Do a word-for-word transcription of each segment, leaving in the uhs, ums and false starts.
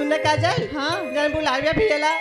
ना काजल? हाँ। जाने बुलाय भैया ला।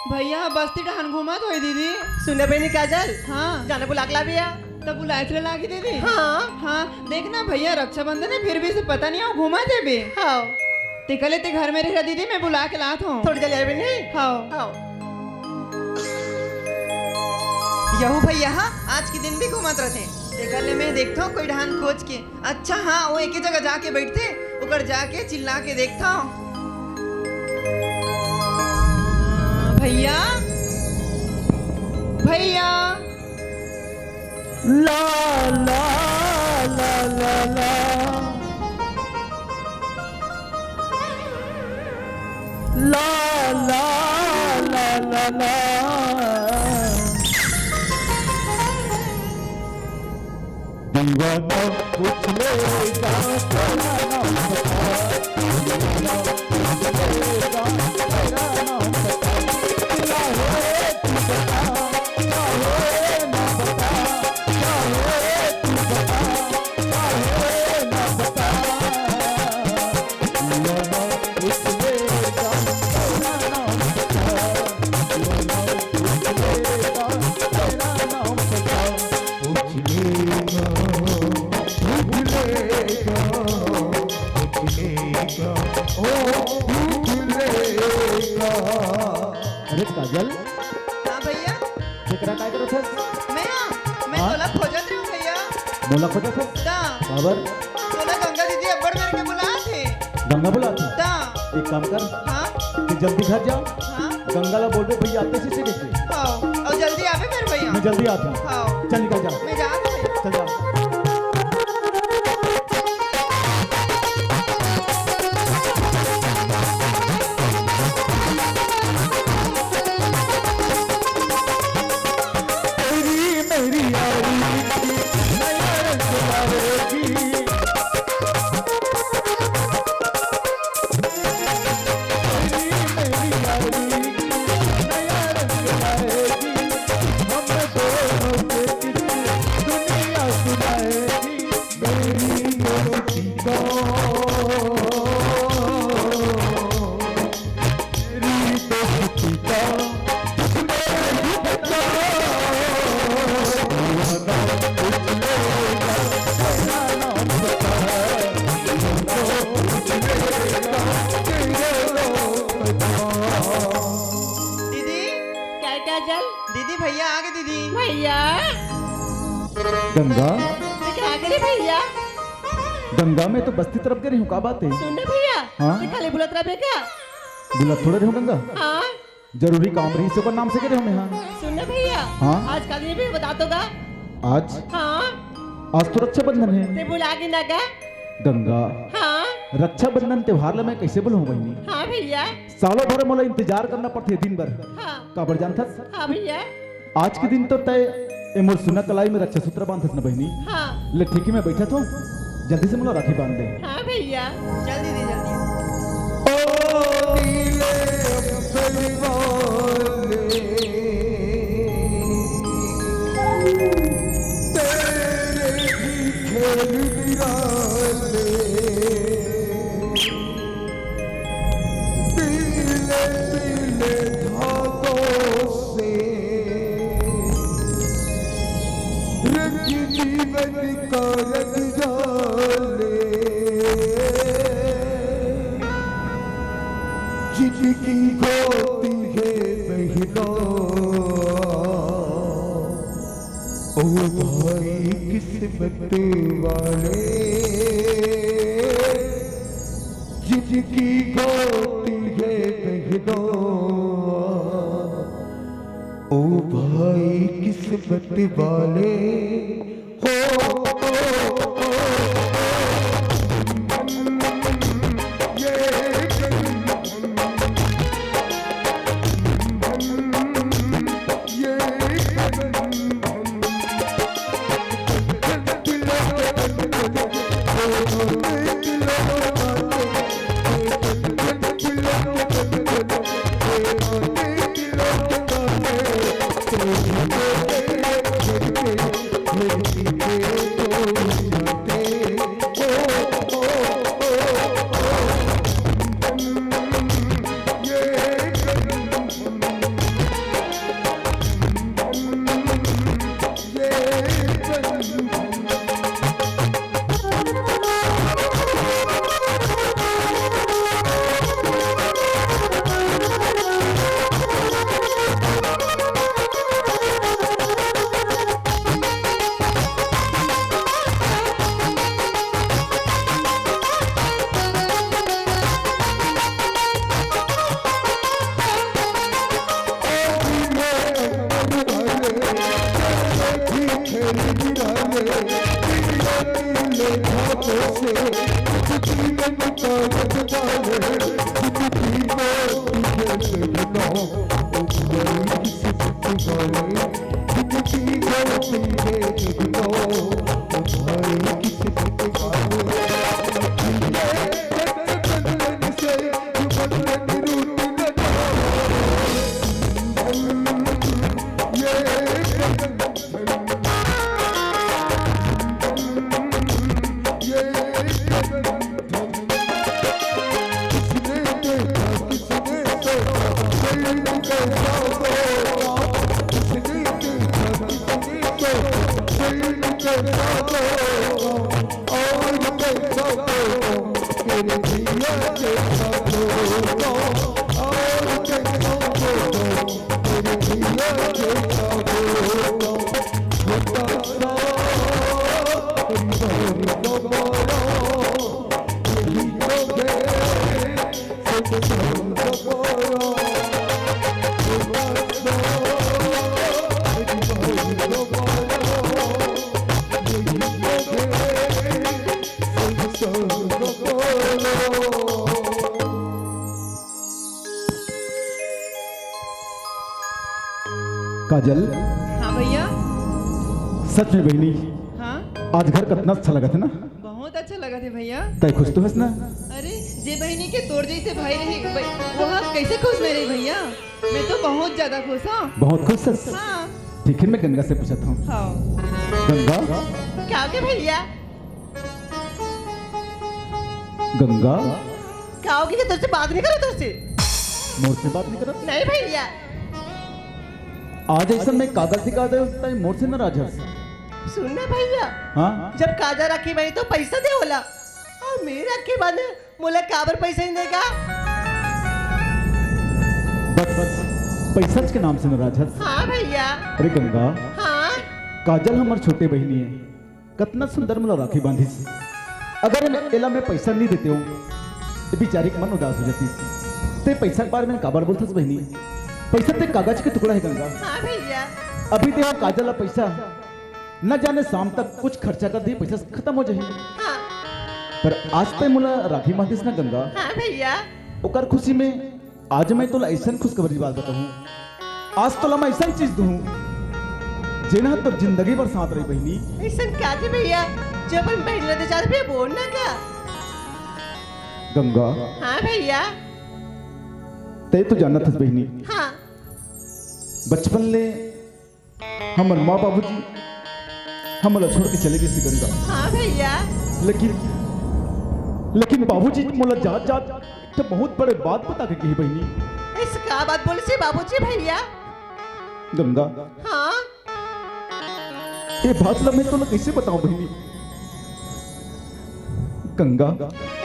भैया ह बस्ती डहान घूमत होही दीदी। सुन ना बहिनी काजल। हाँ। जाने बुला के ला भैया। त बुलाय ला लागी दीदी। हाँ। हाँ, देख ना भैया, रक्षाबंधन हे, फिर भी से पता नहीं हे घूमत हे बे। हाँ। तेकर ले ते घर में रह दीदी, मैं बुला के लात हूँ। थोड़ी जल्दी आबे नहीं। हाँ। हाँ। यहू भैया ह आज के दिन भी घूमत रथे। तेकर ले मैं देखथों कोई डहान खोज के। अच्छा हाँ, वो एके जगह जाके बइठथे, ओकर जाके चिल्ला के देखथों। भैया, भैया। ला, ला, ला, ला, ला। ला, ला, ला, ला, ला। दीवाना पूछ लेगा, तेरा नाम बता। दीवाना पूछ लेगा, तेरा नाम बता। चाहे तू बता, चाहे ना बता, चाहे तू बता, चाहे ना बता। दीवाना पूछ लेगा, तेरा नाम बता। दीवाना पूछ लेगा, तेरा नाम बता। पूछ लेगा, पूछ लेगा, पूछ लेगा, ओ, पूछ लेगा। अरे काजल। हाँ भैया। केकरा काय करत हस? मैं, मैं हाँ? तोला खोजत रहे हूँ भैया। मोला खोजत हस? ता। काबर? तोला गंगा दीदी अब्बड़ मेर के बुलात हे। गंगा बुलात हे? ता। एक काम कर। हाँ? तैं जल्दी घर जा। हाँ? गंगा ला बोलबे भैया आते से, से देखे। हाँ, अउ जल्दी आबे मेर भैया। मैं जल्दी आत हूँ। हाँ। चल निकल जा। मैं जात हूँ भैया। चल जा। तेरी मेरी यारी नया रंग लाएगी। तेरी मेरी यारी नया रंग लाएगी। हम दोनों के किस्से दुनिया सुनाएगी। मेरी दोस्ती का दीदी, काय काजल? दीदी, भैया आगे दीदी। भैया। गंगा। तैं कहाँ गे रे भैया? गंगा, मैं तो बस्ती तरफ गे रहे हूँ, का बात हे? सुन ना भैया, हाँ? तैं खाली बुलत रहिबे का? बुलत थोड़े रहे हूँ गंगा। हाँ। जरूरी काम रहिस, ओकर नाम से गे रहे हूँ मैं, हाँ। सुन ना भैया, हाँ? आज काली भी बता तो गा। आज? हाँ। आज तो रक्षाबंधन हे। तैं भुला गे ना गा? गंगा। हाँ। रक्षाबंधन त्योहार ला मैं कइसे भुलाहूँ बहिनी? हाँ भैया। सालों भर मोला इंतजार करना पड़थे दिन भर। हाँ। काबर जानथस? हाँ भैया। आज के दिन तो तैं ए मोर सुना कलाई में रक्षा सूत्र बांधथस न बहिनी। हाँ। ले ठीक हे, मैं बइठत हूँ, जल्दी से मोला राखी बांध दे। हाँ भैया, जल्दी दे, जल्दी। ओ नीले अंबर वाले, तेरे ही खेल निराले। पीले पीले धागों से रंग जीवन का रंग डाले। जिनकी होती है महिला, ओ भाई किस्मत वाले, जिनकी होती है बहनों, ओ भाई किस्मत वाले। हो, हो, हो, हो, हो, ये काजल, हाँ भैया। सच में बहिनी, हाँ। आज घर कतना अच्छा लगत हे ना? बहुत अच्छा लगत हे भैया। तै खुश तो हस ना? अरे, जे बहिनी के तोर जैसे भाई रहे, वह कैसे खुश नहीं रही भैया? मैं तो बहुत ज्यादा खुश हूँ। बहुत खुश हस? हाँ। ठीक है, मैं गंगा से पूछत हूँ। हाँ। गंगा? का होगे भैया? गंगा? का होगे, तोर से बात नहीं करत, तोर से। मोर से बात नहीं करत? नहीं भैया। आज ऐसा मैं का गलती कर दे, तै मोर से नाराज हस? सुन ना भैया। हाँ? जब काजल राखी बांधही तो पैसा दे ओला, अउ मैं राखी बांधे, मोला काबर पैसा नहीं देगा? बस, बस, पैसा के नाम से नाराज हस? हाँ भैया। अरे गंगा, हाँ। काजल हमर छोटे बहिनी हे, कतना सुंदर मोला राखी बांधिस। अगर मैं, एला मैं पैसा नहीं देते हूँ, तो बेचारी के मन उदास हो जातिस। ते पैसा के बारे में काबर बोलथस बहिनी? पैसा ते कागज के टुकड़ा हे गंगा। हाँ भैया। अभी दे काजल ला पैसा, न जाने शाम तक कुछ खर्चा कर दिही, पैसा खत्म हो जाही। हाँ। पर आज ते मोला राखी बांधिस ना गंगा। हाँ भैया। ओकर खुशी में आज मैं तोला ऐसन खुशखबरी बात बताहूँ। आज तोला मैं ऐसन चीज दूँ, जेन ह तोर जिंदगी भर साथ रही बहिनी। ऐसन का जी भैया, जो अपन बहिनी ला दे जात भैया, बोल ना का? गंगा। हाँ भैया। ते तो जानत हस बहिनी। हाँ। बचपन ले हमर माँ बाबूजी हमला छोड़ के चले गिस गंगा। हाँ भैया। लेकिन, लेकिन बाबूजी मोला जात जात एक ठो बहुत बड़े बात बता के गे हे बहिनी। ऐसे का बात बोलिस बाबूजी भैया? गंगा। हाँ। ये बात ला मैं तोला कैसे बताऊं बहिनी? गंगा।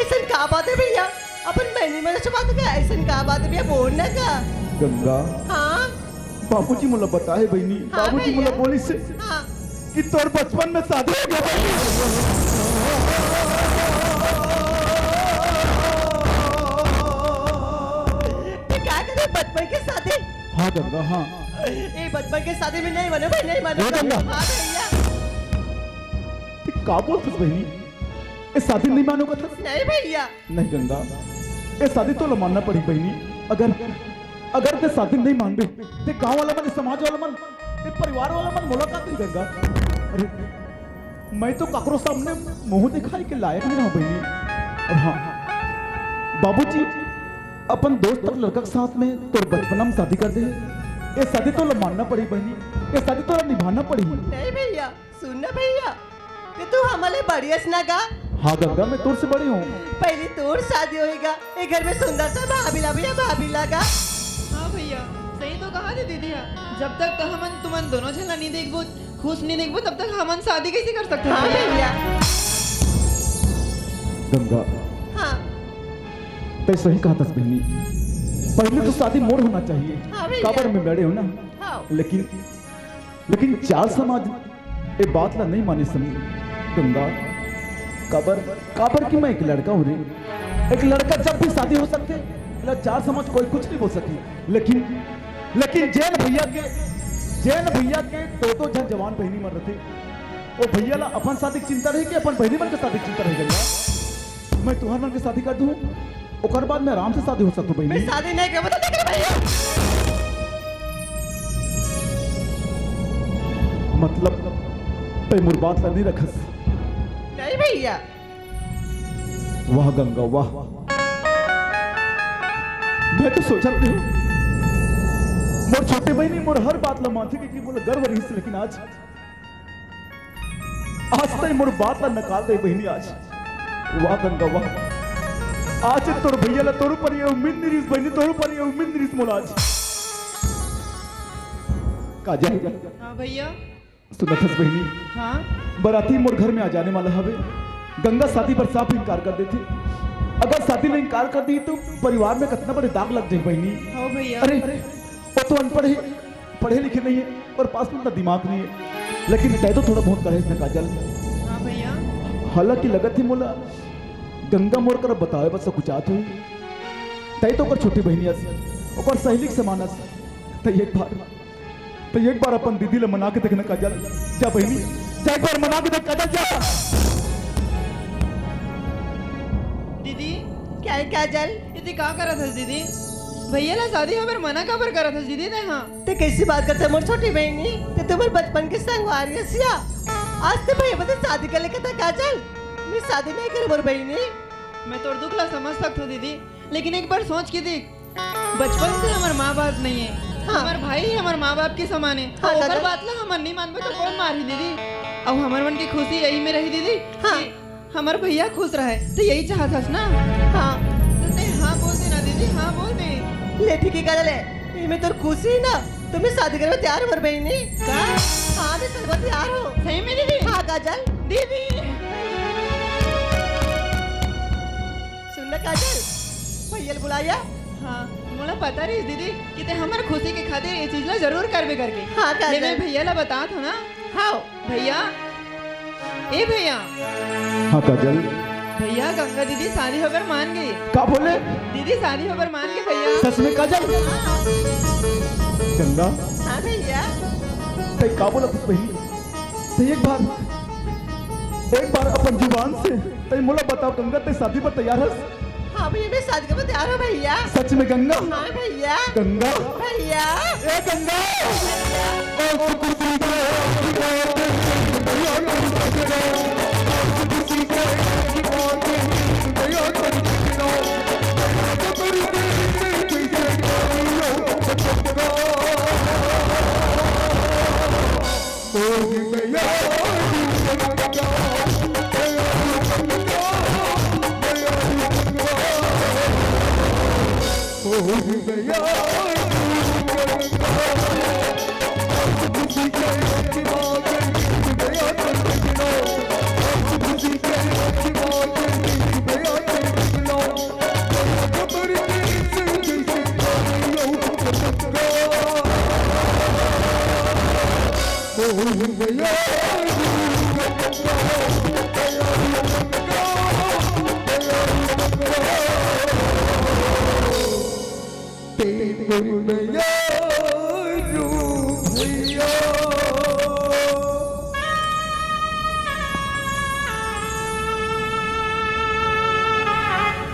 ऐसन का बात हे भैया? अपन बहिनी मन से बात का, ऐसन का बात हे भैया? बोल ना का। गंगा। हाँ। बाबूजी मोला बताए बहिनी, हाँ बाबूजी मोला भैया। बोलिस हे हाँ। कि तोर बचपन में शादी हो गया बहिनी। ते का करे बचपन के शादी? हाँ गंगा, हाँ। ए बचपन के शादी में नहीं मानो भाई, नहीं मानो। ए गंगा। हाँ भैया। ते का बोलथस बहिनी? ए शादी नहीं मानो कथस? नहीं भैया। नहीं गंगा, ए शादी तोला मानना पड़ही बहिनी। अगर, अगर ते शादी नहीं मानबे, ते गांव वाला मन, समाज वाला मन, ते परिवार वाला मन मोला का कही गंगा? अरे, मैं तो काकरो सामने मुंह दिखाई के लायक नहीं रहूं बहिनी। और हाँ, बाबूजी अपन दोस्त के लड़का के साथ में तोर बचपना में शादी कर दे। ए शादी तोला मानना पड़ही बहिनी, ए शादी तोला निभाना पड़ही। नहीं भैया, सुन ना भैया, कि तू हमले बड़ी हस ना गा। हाँ गंगा, मैं तोर से बड़ी हूँ। पहली तोर शादी होएगा, ए घर में सुंदर सा भाभी ला भैया, भाभी ला गा। हाँ भैया, सही तो कहा दे दीदी है। जब तक तो हमन तुमन दोनों झन ला नहीं देखबो, खुश नहीं देखबो, तब तक हमन शादी कैसे कर सकते हैं हाँ भैया? भैया। गंगा, हाँ। ते सही कहा थस बहिनी, पहले तो शादी मोर होना चाहिए। हाँ भैया। काबर में बड़े हो ना। हाँ। लेकिन, लेकिन चार समाज ए बात ला नहीं माने समी। गंगा, काबर, काबर कि मैं एक लड़का हूँ रे। एक लड़का जब भी शादी हो सकथे, एला चार समाज कोई कुछ नहीं बोल सकी। लेकिन, लेकिन जेन भैया के, जेन भैया के दो दो झन जवान बहिनी मन रथे, ओ भैया ला अपन शादी के चिंता रही कि अपन बहिनी मन के शादी के चिंता रही गंगा? मैं तुहर मन के शादी कर दूं, ओकर बाद में आराम से शादी हो सकतो मैं बहिनी। शादी नहीं करबो तो देख ले भैया। मतलब, तै मोर बात ला नहीं रखस? नहीं भैया। वाह गंगा, वाह। मैं तो सोचत नहीं हूँ, मोर छोटे बहिनी मोर हर बात ला मानथे, क्योंकि मोला गर्व रहिस, लेकिन आज, आज तै मोर बात ला नकार दे बहिनी आज। वाह गंगा, वाह। आज तोर भैया ला तोर ऊपर ये उम्मीद नहीं रहिस बहिनी, तोर ऊपर ये उम्मीद नहीं रहिस मोला आज। काजल। हाँ भैया। सुनत हस बहिनी? हाँ। बराती मोर घर में आ जाने वाला हवे। गंगा शादी बर साफ इनकार कर देथे। अगर शादी में इनकार कर दी तो परिवार में कितना बड़े दाग लग जाए बहिनी। हाँ भैया। अरे, वो तो अनपढ़ है, पढ़े लिखे नहीं है और पास में उतना दिमाग नहीं है, लेकिन तय तो थोड़ा बहुत करेस न काजल। हाँ भैया। हालांकि लगत है मोला गंगा मोर कर बतावे बस कुछ आत हुई। तय तो ओकर छोटी बहिनी अस, ओकर सहेली के समान अस। तय एक बार तो एक बार अपन दीदी ला मना के देखना काजल। जा बहिनी, जा एक बार मना के देख काजल, जा। दीदी। क्या है काजल? दीदी का करत हस दीदी? भैया ला शादी होबर मना काबर करत हस दीदी तै? हाँ। ते कैसी बात करते मोर छोटी बहिनी? ते तुम्हारे बचपन के संगवारी हस या। आज ते भैया बदे शादी कर लेके था काजल। मैं शादी नहीं करे मोर बहिनी। मैं तोर दुख ला समझ सकत हूँ दीदी, लेकिन एक बार सोच के देख, बचपन से हमर माँ बाप नहीं है। हाँ। हमर भाई ही हमर माँ बाप के समान है। हाँ, अउ ओकर दादा। बात ला हमन नहीं मानबे तो कौन मारही दीदी? अउ हमर मन के खुशी यही में रही दीदी। हाँ। कि हमर भैया खुश रहे, तो यही चाहत हस ना? हाँ। तो ते हाँ बोल दे ना दीदी, हाँ बोल दे। ले ठीक है काजल, ये में तोर खुशी है ना, तो मैं शादी करबे तैयार हूँ मोर बहिनी। का? हाँ, मैं शादी करबे तैयार हूँ। सही में दीदी? हाँ काजल। दीदी। सुन ना काजल, भैया ल बुलाया। हाँ, मोला पता रहिस दीदी कि ते हमर खुशी के खातिर ये चीज ला जरूर करबे करके। हाँ, काजल। ले मैं भैया ला बतात हूँ ना। हाँ। भैया, ए भैया। हाँ काजल। भैया, गंगा दीदी शादी होबर मान गे। का बोले? दीदी शादी होबर मान गे भैया। सच में काजल? गंगा। हाँ भैया। तै का बोलत हस बहिनी? तै एक बार, एक बार अपन जुबान से तै मोला बताव गंगा, तै शादी बर तैयार हस? हाँ भैया, मैं शादी करबे तैयार हूँ भैया। सच में गंगा? हाँ भैया। गंगा? भैया। ए गंगा। भैया।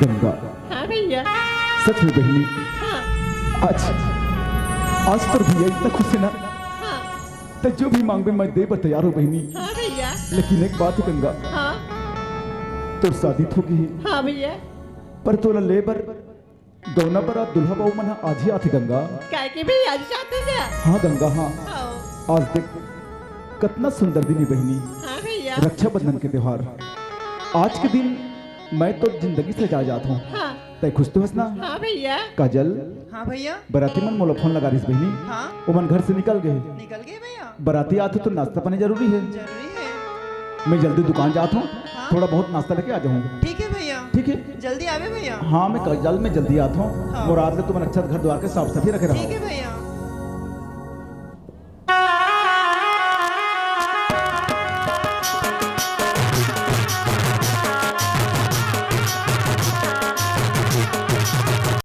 गंगा। हाँ भैया। सच में बहिनी। हाँ। आज, आज तोर भैया इतना खुश है ना। हाँ। तै जो भी मांगबे मैं दे बर तैयार हूँ बहिनी। हाँ भैया। लेकिन एक बात है गंगा। हाँ। तोर शादी तो होगे हे। हाँ भैया। पर तोला ले बर गौना बर दूल्हा बाबू मन ह आज ही आथे गंगा। काहे के भैया आज जाते क्या? हाँ गंगा, हाँ। हाँ। आज देख, कितना सुंदर दिन है बहिनी। हाँ भैया। रक्षाबंधन के त्योहार। आज के दिन मैं तो जिंदगी से जा जात हूँ। हाँ। तै खुश तो हस ना? हाँ भैया। काजल। हाँ भैया। बराती मन मोला फोन लगा रहिस बहिनी। हाँ। ओमन घर से निकल गे। निकल गे भैया। बराती आथे तो नाश्ता पानी जरूरी है। जरूरी है। मैं जल्दी दुकान जात हूँ, हाँ। थोड़ा बहुत नाश्ता लेके आ जाऊँ। ठीक है भैया। ठीक है। जल्दी आवे भैया। हाँ, मैं काजल, मैं जल्दी आत हूँ। हाँ। मोर आज ले तुमन अच्छा घर द्वार के साफ सफाई रखे रहो। ठीक है भैया।